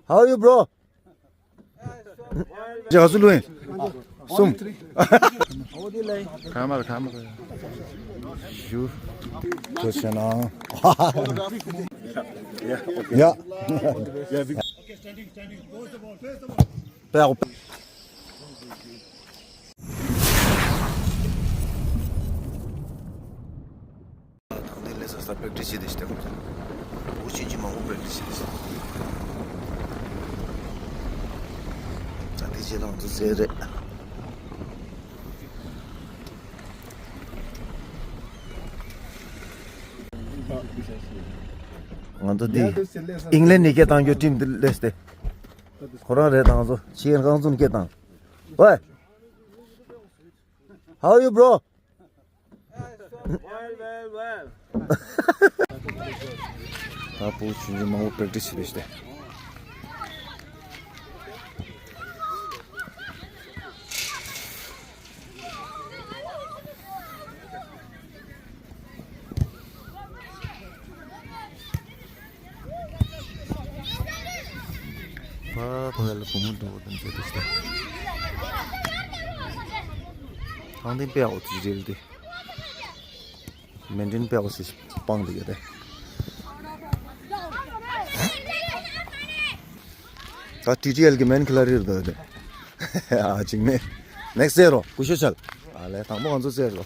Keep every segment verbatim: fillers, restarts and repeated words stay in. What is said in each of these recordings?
How are you, bro? ཇ་ག་ཚོད་ལོས་ཡིན། གསུམ། ཁ་མར་ཁ་མར། ཞུ། ཐུགས་རྗེ་གནང་། ཡ། ཡ། པའོ། དང་དེ་ལས་ས་ས་པྲེག་ཊི་སི་བྱེད་དེ་ཤི་དེ་ཁོ་ཚོ། འུ་ཆེན་གྱི་མང་པོ་པྲེག་ཊི་སི་བྱེད་དེ་ཤི། ད་དེ་རྗེས་ལ་ང་ཚོ་ཟེར་རེད། ང་ཚོ་འདི་ཨིང་ལན་ནས་སྐད་བཏང་རྒྱུ་ཊིམ་འདི་སླེབས་ཏེ། ཁོ་རང་རེད་དང་ཚོ་ཕྱི་རྒྱལ་རྐང་འཛུམ་སྐད་བཏང་། ཝེ། How are you, bro? Well, well, well. ད་བུ་ཆུང་ཆུང་མང་པོ་པྲེག་ཊི་སི་བྱེད་དེ་ཤི་དེ། ཕ་ཕ་ལ་བུ་མོ་འགྲོ་བ་དང་བྱེད་དེ་ཤི་དེ། ཐང་ཐིང་པེ་ཨའོ་ཐི་རེད་དེ། མེན་ཏིན་པེ་ཨའོ་སི་སྤང་དེ་ཡོད་དེ། ད་ཊི་ཊི་ཨེལ་གི་མེན་ཁི་ལ་རི་རེད་དེ། ཨ་ཅིག་ནས། ནེག་སི་ཟེར་རོ། ཀུ་ཤུ་ཆལ། ཨ་ལས་དང་པོ་ང་ཚོ་ཟེར་རོ།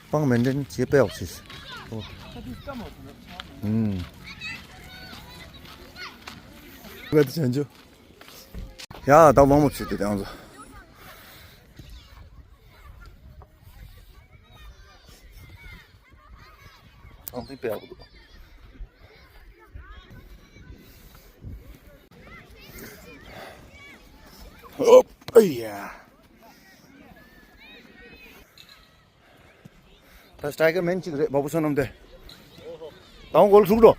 སྤང་མེན་ཏིན་བྱེད་པའི་ཨོ་སི། ཨུམ། ང་དེ་བྱང་ཆུབ། ཡ་ད་མང་མོ་བྱེད་དེ་དེང་ཚོ། ཨང་ཏི་པའོ། ཨོབ། ཨེ་ཡ། ད་སི་ཊའི་ཀར་མེན་གཅིག་རེད་བ་བུ་བསོད་ནམས་དེ། དང་གོལ་ཚུགས་འགྲོ།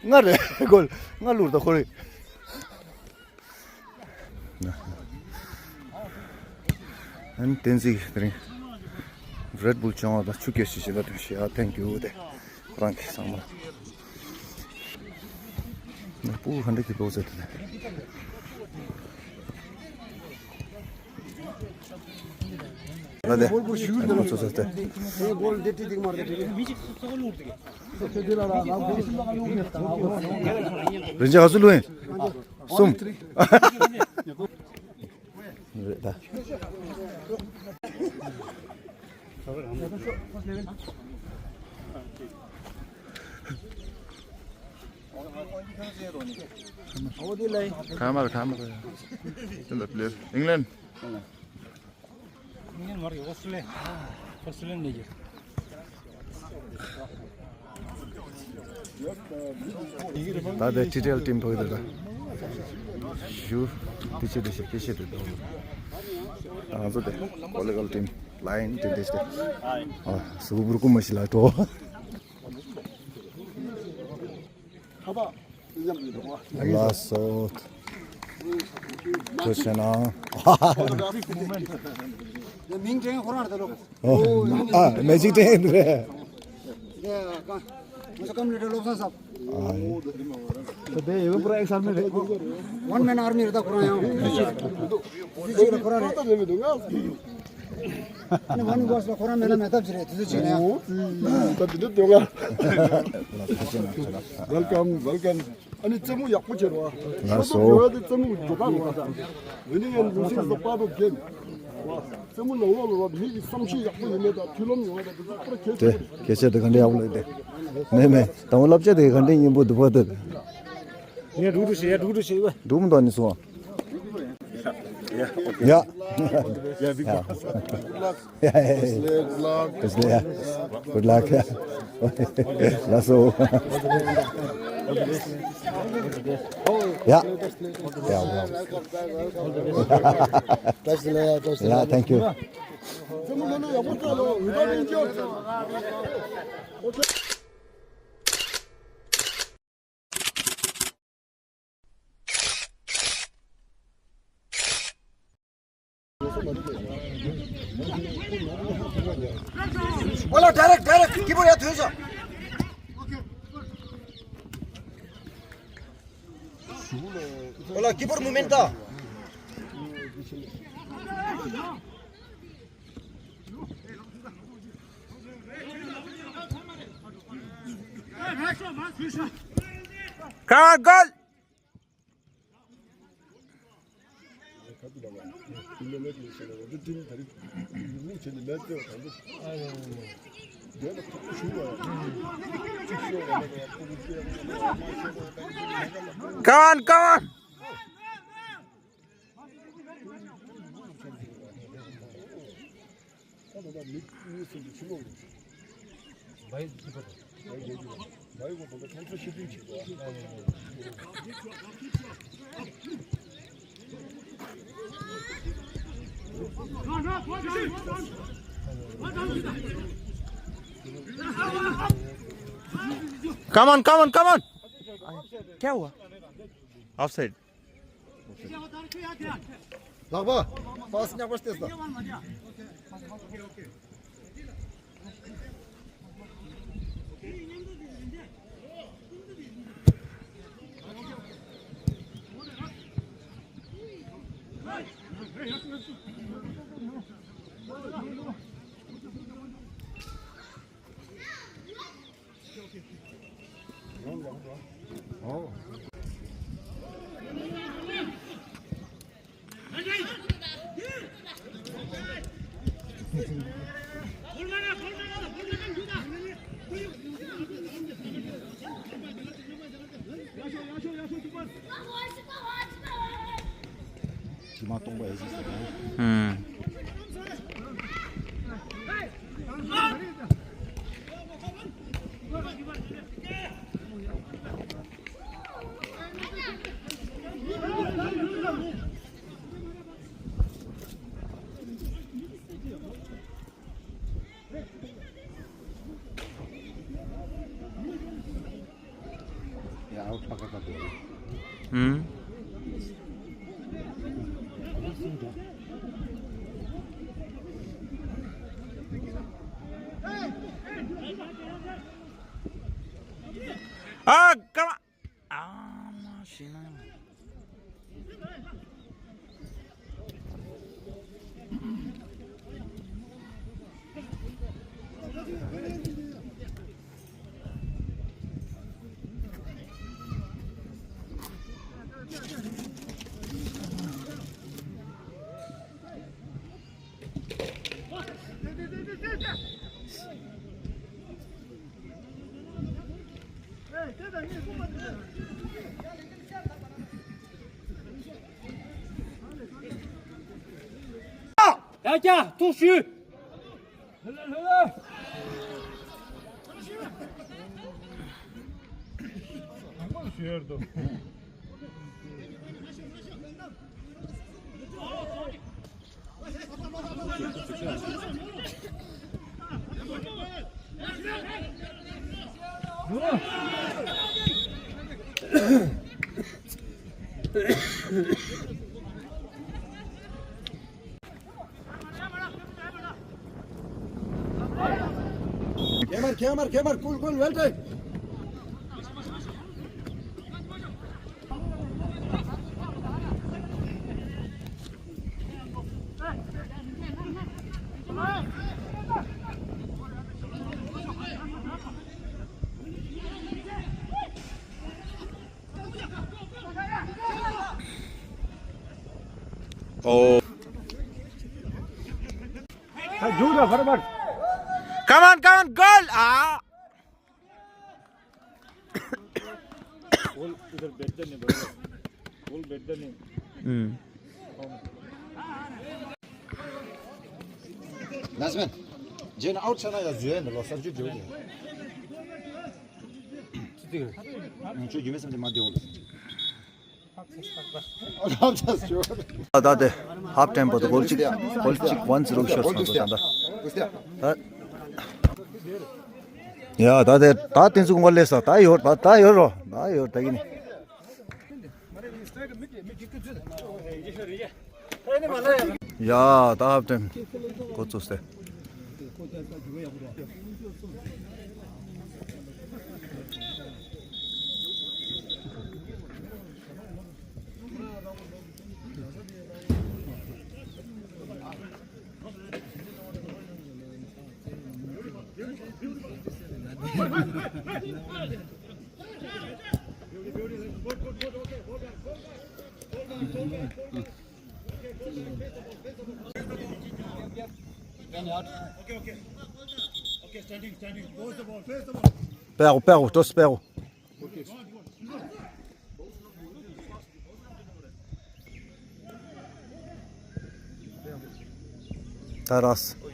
ང་རེད་གོལ། ང་ལུར་ད་ཁོ་རེད། ཨན་བསྟན་འཛིན་དེ་རིང་། རེད་བུལ་བྱུང་བ་དང་ཆུ་སྐྱེས་ཤིག་ཞིག་ལ་དོན་ཞེས་ཨ་ཐེང་ཀྱུ་དེ། ཁོ་རང་གི་ཚང་མ། ནི་པུ་ཧན་ཌེ་ཀི་པོ་ཟེར་དེ། ལ་དེ། ཨན་ཁོ་ཚོ་ཟེར་དེ། རིན་ཆེན་ག་ཚོད་ལོས་ཡིན། གསུམ། རེད་ད། ཁ་མར་ཁ་མར། ཨིང་ལན། ད་ལྟ་ཊི་ཊི་ཨེལ་ཊིམ་ཕུད་དེ་ད་ཞུ་དེ་ཆེ་དེ་ཤེས་ཀྱི་ཤེས་དེ་དང་། ང་ཚོ་དེ་པོ་ལི་ཊི་ཀལ་ཊིམ་ལ་ཡིན་དེ་འདྲ་ཞིག་དེ། ཨ་སུ་བུར་ཀུ་མ་ཤི་ལ་ཏོ། ལགས་སོ། ཐུགས་རྗེ་གནང་། མིང་དྲན་ཁོ་རང་རེད་ལོ། ཨོ། ཨ་མེ་ཇིག་དྲན་རེད། དེ་ཀ་ང་ཚོ་ཀམ་ལི་ཊར་བློ་བཟང་ཟབ། དེ་ཡོད་པུ་ར་ཨེག་སར་མི་རེད། ཝན་མེན་ཨར་མི་རེད་ད་ཁོ་རང་ཡང་། དེ་ཅིག་ལ་ཁོ་རང་རེད། ཨ་ནི་མོར་ནིང་ཝོག་ལ་ཁོ་རང་མེད་ན་མེད་ཐབས་ཅིག་རེད་དེ་ཚོ་ཅིག་ནས། ད་དེ་འདྲ་འདོད་ང་། Welcome, welcome. ཨ་ནི་རྩེད་མོ་ཡག་པོ་བྱེད་རོགས། ལགས་སོ། ཡོད་དེ་རྩེད་མོ་འགྲོ་ད་རོགས། འོན་ཏེ་ཡང་འདུག་སེ་བཟོ་པ་རོགས་རྒན། རྩེད་མོ་ནང་ལོགས་ལ་རོགས་མི་གི་བསམ་ཤེས་ཡག་པོ་ཡོད་མེད་དང་མཐུན་ལམ་ཡོད་མེད་དང་དེ་ཚོ་ཁོ་ར་གལ་ཆེ་པོ་རེད། དེ་སྐད་ཆ་དེ་ག་འདྲ་ཡག་པོ་ལབ་དེ། མེད་མེད་དང་པོ་བསླབ་བྱ་དེ་ག་འདྲ་སྙན་པོ་འདུག་པ་དེ། ཡ་འགྲོ་འགྲོ་ཞེས་ཡ་འགྲོ་འགྲོ་ཞེས་ཡ། འགྲོ་མི་འདུག་ནི་སོང་། ཡ། ཡ། Good luck. Good luck. ལགས་སོ། ཡ། ཡ། ཡ། Thank you. ཨོ་ལ། ཌའི་རེག་ཌའི་རེག་ཀི་པོར་ཡ་ཐོན་ཤོག Hola, keeper movement da. Come on, goal! Come on, come on! Come on, come on, come on! क्या हुआ? Offside. ལག་པ། པཱས་ཉག་པ་སྟེར་ས། ཉི་མ་སྟོང་པ་ཨེ་ཟིག་ཟེར་ན། ཧུམ། ཡ་ཨའུ་ཊི་ཕ་ཁ་ཁ་དེ། ཧུམ། ཨ་ཀ་མ། ཨ་མ་ཤི་ན། ཡ་རྒྱ་ཐུག་ཞུས། ཁྱེད་མར་ཁྱེད་མར་ཁྱེད་མར། ཀུལ་ཀུལ། ཝེལ་ཊེན། Oh. Come on, come on, goal! Ah! गोल इधर बेहतर नहीं, बराबर। गोल बेहतर नहीं। हम्म। लाइन्सम्यान, जेन आउट छ ना या जुएन लो सर जु जो। छु दिगो? छु जुमे सम मा देउ। ད་དེ་ཧབ་ཊེམ་པོ་དེ་གོལ་གཅིག་གོལ་གཅིག་ཝན་ཛི་རོ་ཤོར་སོང་ད་ད། ཡ་ད་དེ་ད་ཏིན་ཙུག་ངོ་ལེ་ས་ད་ཡོད་ད་ད་ཡོད་རོ་ད་ཡོད་ད་གི་ནི། ཡ་ད་ཧབ་ཊེམ་གོ་ཚོ་སེ། སྤེལ་དགོས། སྤེལ་དགོས། ཊོས་སྤེལ་དགོས། ད་རགས།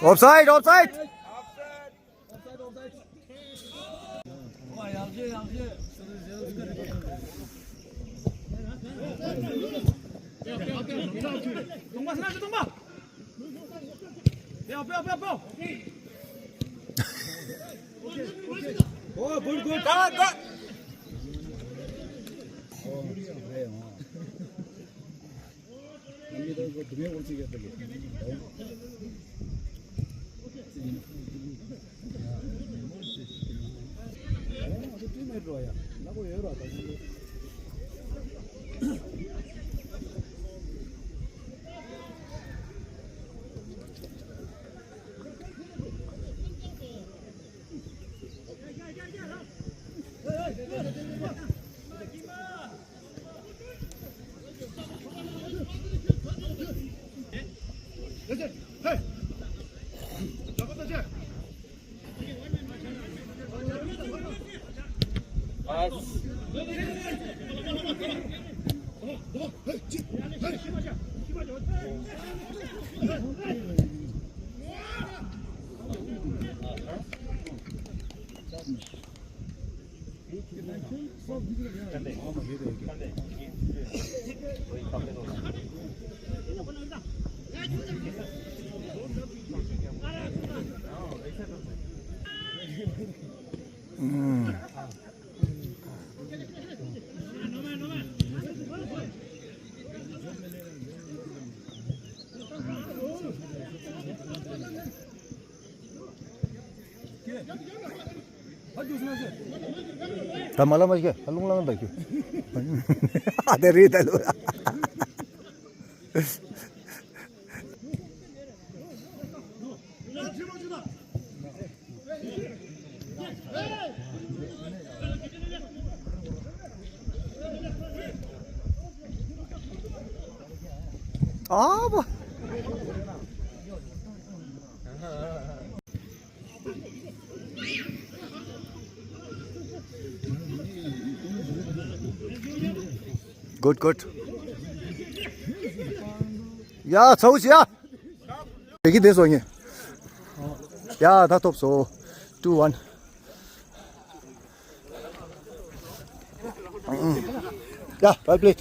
ཨོབ་སའིཌ། ཨོབ་སའིཌ། ད་མ་ལ་མ་ཤེས། ཨ། རླུང་ལངས་ད་ཁྱོད། ཨ། དེ་རེད་ད་ལོ། ཨ་བ། Good, good. ཡ། ཚ་བོ་ཞིག་ཡ། བདེ་སྐྱིད་བདེ་སོང་ངས། ཡ། ད་ཐོབ་སོང་། Two one. ཡ། Well played.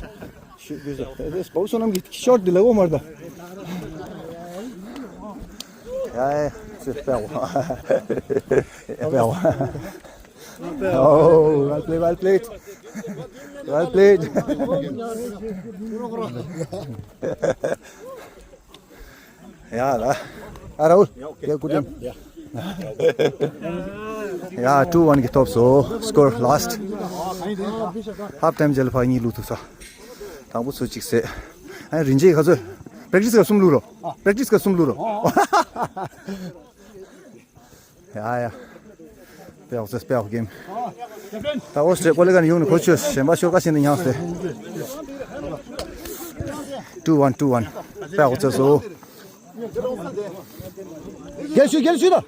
ཤུ་དུས་སོ། དེ་སྤོག་སོ་ནམ་གྱི་ཤོར་འདི་ལ་འོ་མར་ད། ཡ་ཡ། ཚེ་སྤེལ་བ། སྤེལ་བ། Oh, well played, well played. Well played. ཡ་ལ། ཨ་རའུལ། ཡ། ཡ། Good game. ཡ། Two one གི་ཐོབ་སོང་། Score last half time རྗེས་ལ་ཕར་གཉིས་བླུགས་ཐུབ་ས། དང་པོ་ཚུར་གཅིག་བསད། ཨ། རིན་ཆེན་ག་ཚོད། Practice ག་གསུམ་བླུགས་རོགས། Practice ག་གསུམ་བླུགས་རོགས། ཡ་ཡ། སྤེལ་ཚེ་སྤེལ་གེམ། ད་ཨོ་སི་ཀོ་ལི་ག་ནས་ཡོང་ནས་ཁོ་ཆོས་གཞན་པ་ཤོར་ཁ་ཤས་ནས་ཉག་སྟེ། Two one, two one. སྤེལ་ཚེ་སོ། རྒྱལ་ཤུ་རྒྱལ་ཤུ་ད།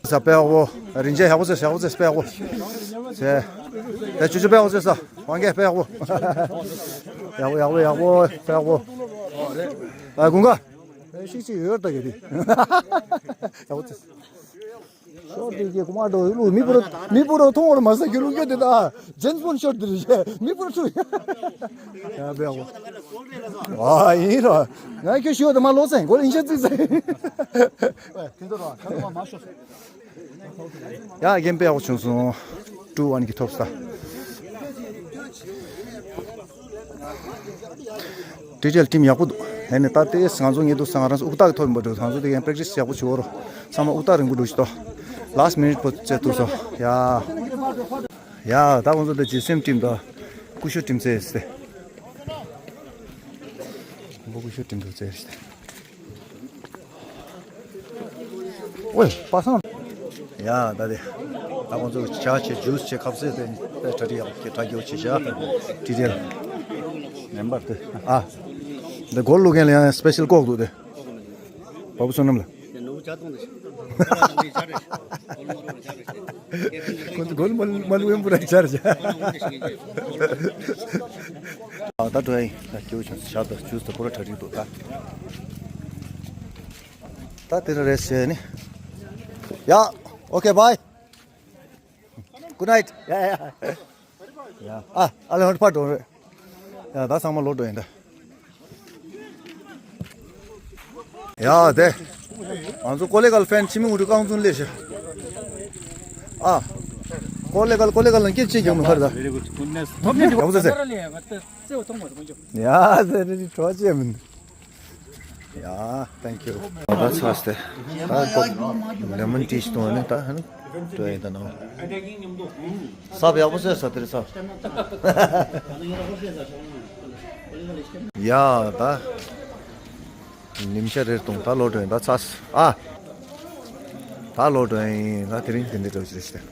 ས་སྤེལ་གོ། རིན་ཆེན་ཡག་པོ་ཚེ་ཡག་པོ་ཚེ་སྤེལ་གོ། ཚེ། ད་ཆུ་ཆུ་སྤེལ་གོ་ཚེ་ས། དབང་རྒྱལ་སྤེལ་གོ། ཡག་པོ་ཡག་པོ་ཡག་པོ་སྤེལ་གོ། ཨ། དགུན་ཁ། ཨེ། ཤིག་ཅིག་ཡོད་ད་གི་དེ། ཡག་པོ་ཚེ། ཤོར་དེ་གི་ཀུ་མ་འགྲོ་ལུ་མི་པོ་ར་མི་པོ་ར་མཐོང་བར་མ་ཟད་ཀྱི་ལུག་རྒྱུ་དེ་ད་ཇེན་སི་བོན་ཤོར་དེ་རེད། མི་པོ་ར་ཚུ་ཡ་བེའོ། ཨ། ཡིན་ར། ང་ཁྱོད་ཤོར་དེ་མ་ལོག་སེང་གོ་ལ་ཡིན་ཤ་ཙིག་སེང་། ཡ། གེམ་སྤེལ་བ་བྱུང་སོང་། Two one གི་ཐོབ་ས། ཊི་ཊི་ཨེལ་ཊིམ་ཡག་པོ་འདུག། ཧེ་ནས་ད་ལྟའི་ང་ཚོ་ཉེ་དུ་སང་རང་དབུགས་ཐག་ཐོབ་མ་འགྲོ། ང་ཚོ་དེ་ཡང་པེག་ཊི་སི་ཡག་པོ་བྱེད་འོ་རོ། ཚང་མ་དབུགས་ཐག་རིང་པོ་འགྲོ་ཞིག་ཏོ། ལཱ་སི་མི་ནིཊ་པོ་བཙལ་ཐུབ་སོ། ཡ། ཡ་ད་ང་ཚོ་ད་ཅི་སེམས་ཊིམ་དང་ཀུ་ཤུ་ཊིམ་བཙལ་སྟེ། ཀུ་ཤུ་ཊིམ་དུ་བཙལ་སྟེ། ཝེ་པ་སངས། ཡ་ད་དེ། ད་ཁོང་ཚོ་ཇ་བྱེད་ཇུས་བྱེད་ཁབ་སེ་དེ་དེ་གྲ་སྒྲིག་ཡག་གི་གྲ་རྒྱུ་བྱེད་བྱ། ཊི་ཊི་ཨེལ་མེམ་བར་དེ། ཨ། འདི་སྒོར་བླུག་མཁན་ལ་ཡང་སི་པེ་ཤལ་ལྐོག་འདུག་དེ། བ་བུ་བསོད་ནམས་ལ། ཁོང་ཚོ་སྒོར་མ་མ་བླུག་ཡོང་པོ་ར་ཆར་བྱ། ཨ་ད་འགྲོ་ཡིན། ད་སྐྱེ་བོ་ཆུང་ཞག་ད་ཇུས་ད་པོ་ར་གྲ་སྒྲིག་འདུག་ད། ད་དེ་ར་རེད་བྱས་ནི། ཡ། ཨོ་ཁེ་བྷའི། Good night. ཡ་ཡ་ཡ། ཨ་ཨ་ལེ་ཧོན་ཕ་འགྲོ་རེད། ཡ་ད་ཚང་མ་ལོག་འགྲོ་ཡིན་ད། ཡ་དེ། ང་ཚོ་ཀོ་ལེ་གལ་ཕེན་ཆི་མི་ངུ་རུ་རྐང་བཙུན་ལས་ཤི། ཨ། ཀོ་ལེ་གལ་ཀོ་ལེ་གལ་ལ་སྐད་ཅིག་ཀྱང་མི་ཧར་ད། ཡག་པོ་ཟེར་ཟེར། ཡ་ཟེར་རེད་གྲོགས་བྱས་མིན། ཡ། Thank you. ད་ཚར་ཏེ། ད་ཀོ་ལེ་མོན་ཊི་ཞིག་བཏུང་ནས་ད་ཧ་ནི་འགྲོ་ཡིན་ད་ནོ། སབ་ཡག་པོ་བཟོས་ས་དེར་སབ། ཡ་ད། ཉིན་ཞག་རེར་བཏུང་ད་ལོག་འགྲོ་ཡིན་ད་ཚར། ཨ། ད་ལོག་འགྲོ་ཡིན་ད་དེ་རིང་དེ་འདྲ་འགྲོ་ཞིག་རེད་ཤི་ད།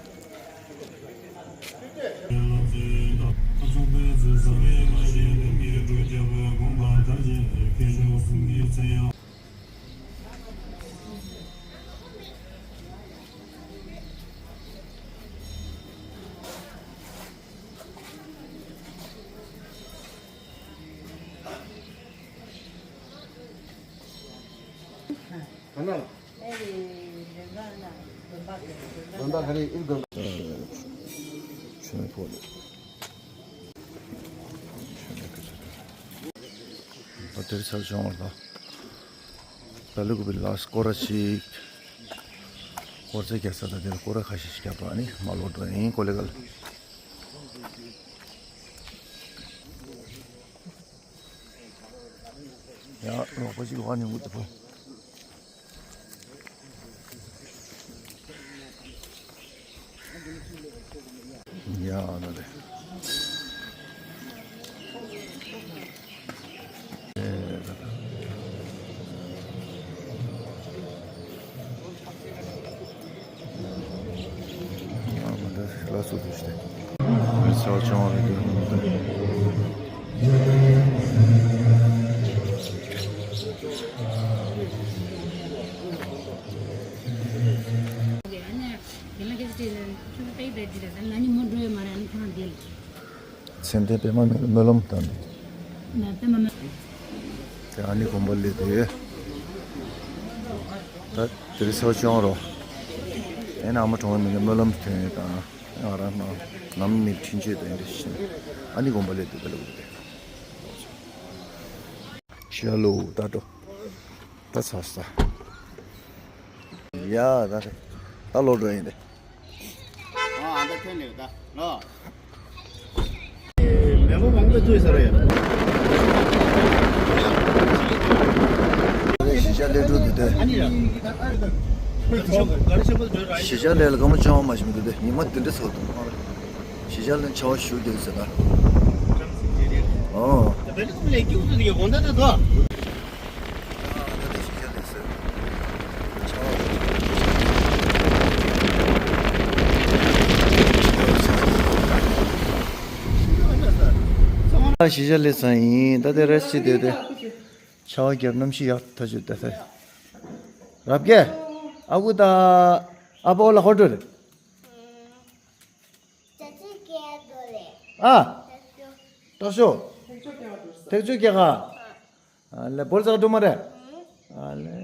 ད་དེར་ཚར་བྱུང་བ་ལ། ད་ལུག་པའི་ལ་སྐོར་ར་ཞིག་སྐོར་རྩེ་རྒྱག་ས་ད་དེར་སྐོར་ར་ཁ་ཤས་ཤིག་རྒྱབ་པ་ནི་མ་ལོག་འགྲོ་ཡིན་ཀོ་ལེ་གལ། ཡ་ལོག་པ་ཅིག་ལོག་ནི་འུ་ཐུ་ཕོ། ཡ་ན་རེ། ལ་སོ་དུ་ཤི་ཏེ། མི་ཚ་བ་ཅང་རེད་དེ། མཚན་ལྡན་པད་མ་མའི་སྨོན་ལམ་དང་། དེ་ཨ་ནི་དགོན་པ་སླེབས་དུས། ད་དེ་རིང་ཚ་བ་ཅུང་རོ། ཨེ་ན་ཨ་མ་གྲོངས་པའི་མི་ལ་སྨོན་ལམ་ཐོན་དང་། ང་རང་ནང་ནམ་ནི་འཕྲིན་བཅོལ་དང་འདི་བཞིན། ཨ་ནི་དགོན་པ་སླེབས་དུས་ད་ལ་བུ་དེ། ཤ་ལུ་ད་འགྲོ། ད་ཚ་ས། ཡ་ད་རེད། ད་ལོག་འགྲོ་ཡིན་ཏེ། ཨ་ཨ་ད་ཐོན་ནས་ད་ལོ། མེ་མོ་མང་པོ་བཙོས་ཟེར་ཡ། གཞིས་ཆགས་ལས་འགྲོ་འདུག་སྟེ། གཞིས་ཆགས་ལས་ལ་སྐར་མ་བཅོ་ལྔ་མ་ཞིག་འདུག་སྟེ་ཉི་མ་འདི་འདྲ་ཚོགས་འདུག་གཞིས་ཆགས་ལས་ཆར་པ་ཞུ་རྒྱུ་ཟེར་ད། ཨོ། གཞིས་ཆགས་ལས་ཚང་ཡིན་ད་དེ་རེ་སི་དེ་དེ། ཆར་པ་བརྒྱབ་གནམ་གཤིས་ཡག་ཐག་ཆོད་ད་ད། རབ་རྒྱས། ཨ་ཁུ་ད། ཨ་ཕ་ཨོ་ལ་ཧོ་ཏོ་རེད། ཨ། སྟག་ཤོ། ཐེག་ཆུ་སྐྱེ་ཁ། ཨ་ལེ་བོལ་ཙག་འགྲོ་མ་རེད། ཨ་ལེ།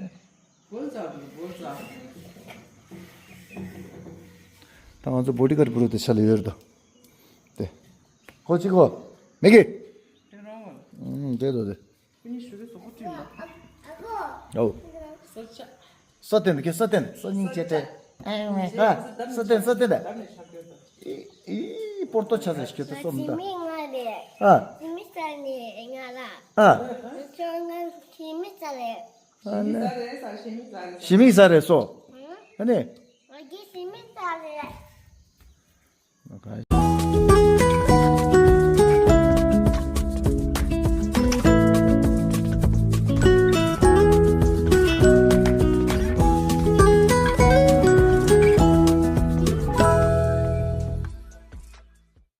ད་ང་ཚོ་བོ་ཌི་གཱར་བུ་རུ་དེ་ཆ་ལ་ཡོད་རེད་དོ། དེ། ཁོ་གཅིག་ཁོ། མེ་གི། ཨུམ་དེ་དོ་དེ། ཨོ། སོ་བསྟན་གི་སོ་བསྟན་སོ་སྙིང་རྗེ་སྤྲད། ཨ་སོ་བསྟན་སོ་བསྟན་ད། ཨི་ཨི་པོར་ཏོ་ཆ་ཟེར་ཤི་ཏོ་སོ་མི་ད། ཨ། ས་ནས་ང་ལ། ཨ། ཁྱོད་ང་ཞི་མི་ས་རེད། ཨ་ནི། ཞི་མི་ས་རེད་སོ། ཨ་ནི། ང་གི་ཞི་མི་ས་རེད།